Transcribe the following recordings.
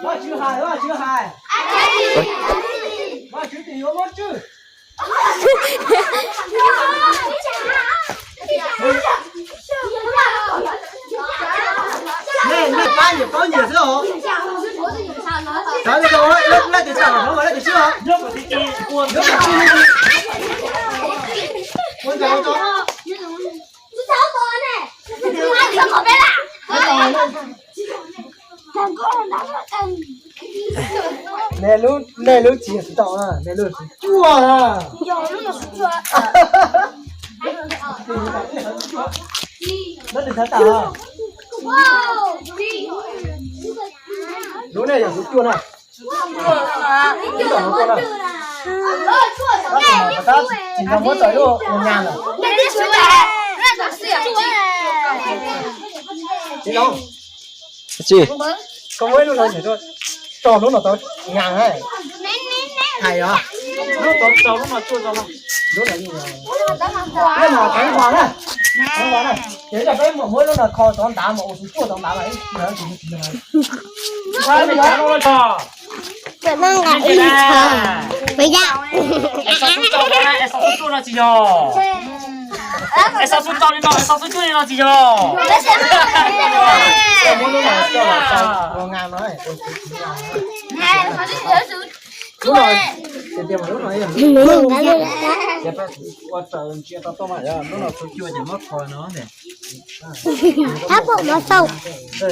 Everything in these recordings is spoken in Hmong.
Vaj tswv hais, vaj tswv hais. Vaj tswv tias yuav muab tswj. Nej, nej pab nyias paub nyias xwb os. Xav li leej twg txawm los leej twg swb os. Ua ntawd. Nej lub, nej lub tsis yog tsis tau, nej lub tsis cuaj na. Lub twg txhob tau. Lub nej yog tsis cuaj na. Tsis tau muab txawm lub ua nyas lawm. Tsis, koj muab ib lub no, tso lub no tau nyas. Hais os. Lub tau tso lub no tsuaj tso. Lub no, lub no teev hua na. Teev hua na. Ces yog peb muab lub no kho tov ntav mas ua tsuj tsuaj tov ntav mas ib ntsis. Txawm no nqa ib tsho. Ua yam. Es xov xub tso no tsis yog. Es xov xub tso li no, es xov xub cuaj li no tsis yog. Lub no, tias tias mas lub no yog. Ua tsaws ntsia tau tau mas lub no txhua cua ces muab kho no ne. Hab pom mov xaus.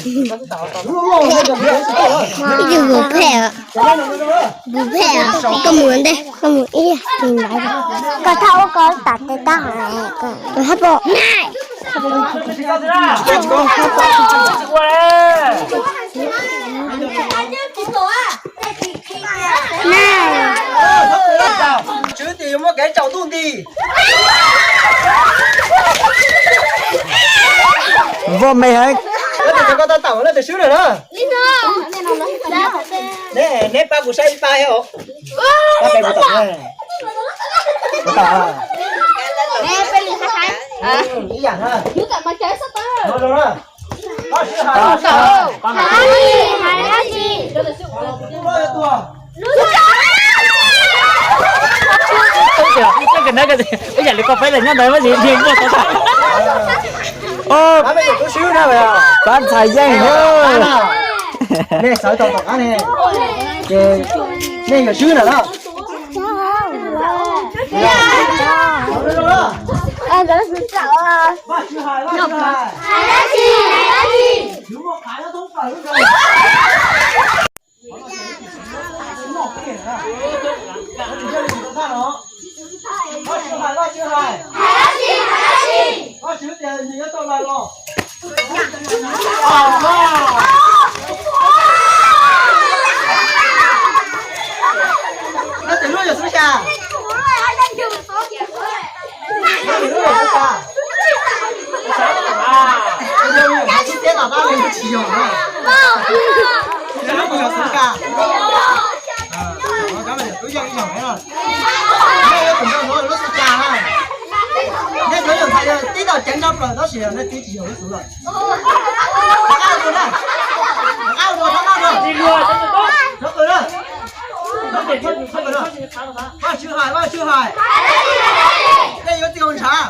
Ib yus mus phem. Mus phem, koj mus ua ntej, koj mus ib yam li ntawd. Koj thauj ua koj tas tes tab hab pom. Tswv tias yuav muab kev tsaus ntuj nti. Voj me heev. Koj tab tom leej twg swb lawm na? Neb pab kuv saib ib pab os. Pab peb kuv tom. Kuv tom. Ib yam na. Ib yam li koj peb los nyob ntawd mas tsis muaj tau. Pab ntxhais yeej. Nej sawv tau tom qab ne, ces nej yuav swb na los. Vaj tswv hais, vaj tswv hais. Vaj tswv tias nws yuav tau lawm los. Leej twg lub yog xub xya? Leej twg lub yog xub xya? Yog tsis tias tom qab li tsis yog na. Leej twg lub yog xub xya? Twb yog ib yam na. Nej yuav tsum nrog hnov lub xub xya na. Nej cov yawg ntxhais tib tau ceev tshaj plaws tab sis nej twb tsis yog lub xub lawm. Rov qab ua dua na. Rov qab ua dua, rov qab ua dua. Rov qab ua dua. Vaj tswv hais, vaj tswv hais. Nej yuav txij hauv ntshav.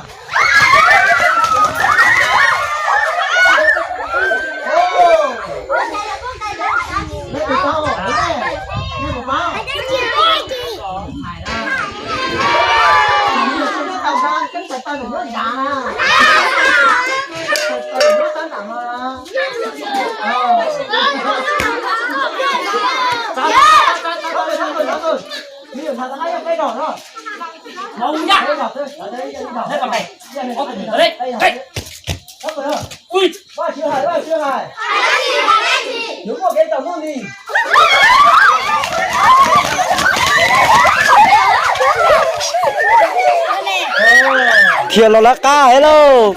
Khiav los lawv qab heev lauj.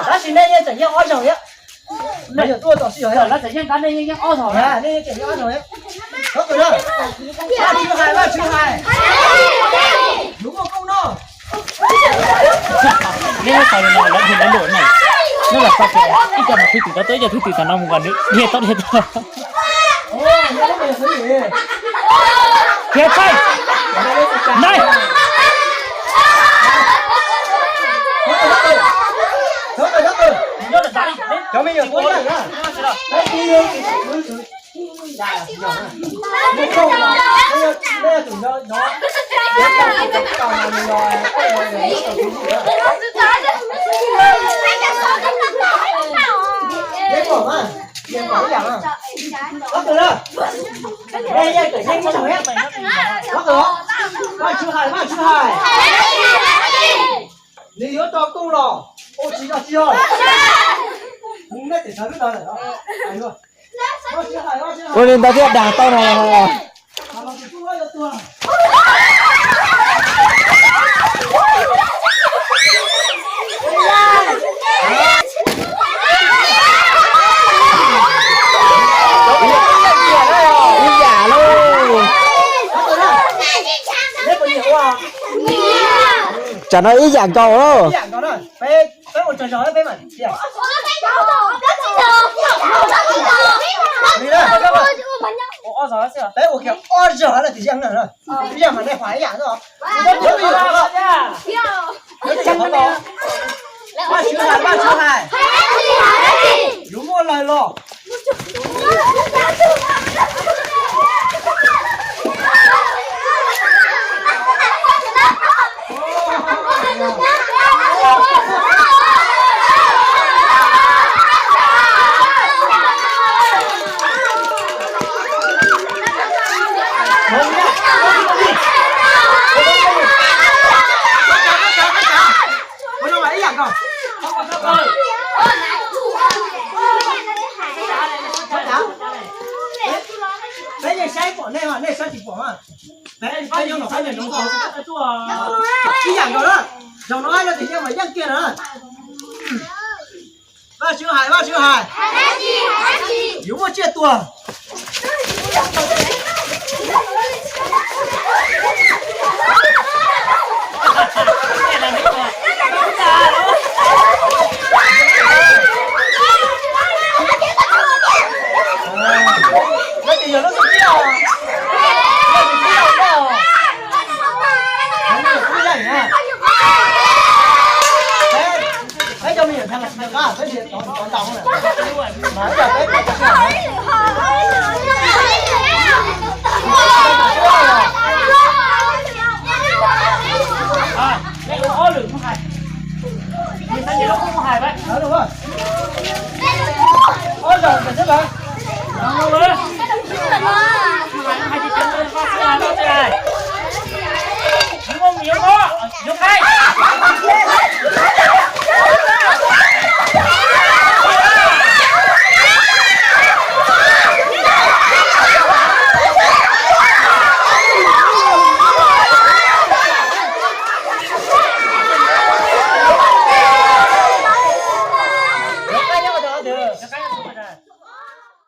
Tab sis nej yeej tseem yeej ob zaug thiab. Nws yog tuaj tom sij hawm, nej yeej tseem yeej ob zaug thiab. Vaj tswv hais, vaj tswv hais. Yus muaj koob no. Neb muab xaus li no lawv dhia lawv luam na. Neb los xaus tias ib co mas thwj tim tau tuaj, ib co thwj tim tom no mus kom nws dhia tau dhia tau. Thiab thaij. Nai. Nws yuav tso kooj los ua tsis yog tsis yog? Ua li ntawd thiaj dag tau no. Ib yam lauj. Tsam no ib yam nkaus lauj. Peb ua kiag ob zaug na, ib yam mas nej hais ib yam xwb. Vaj Tswv hais, Vaj Tswv hais. Yuav muaj lawg los. Peb yeej saib pom nej, nej saib tsis pom. Peb nyob no, peb nyob no, ib yam nkaus na. Zaum no no tes yeej mas yeej kiag na. Vaj Tswv hais, Vaj Tswv hais. Yuav muaj tsiaj tuag. Ob zaug ntawm xwb lawm.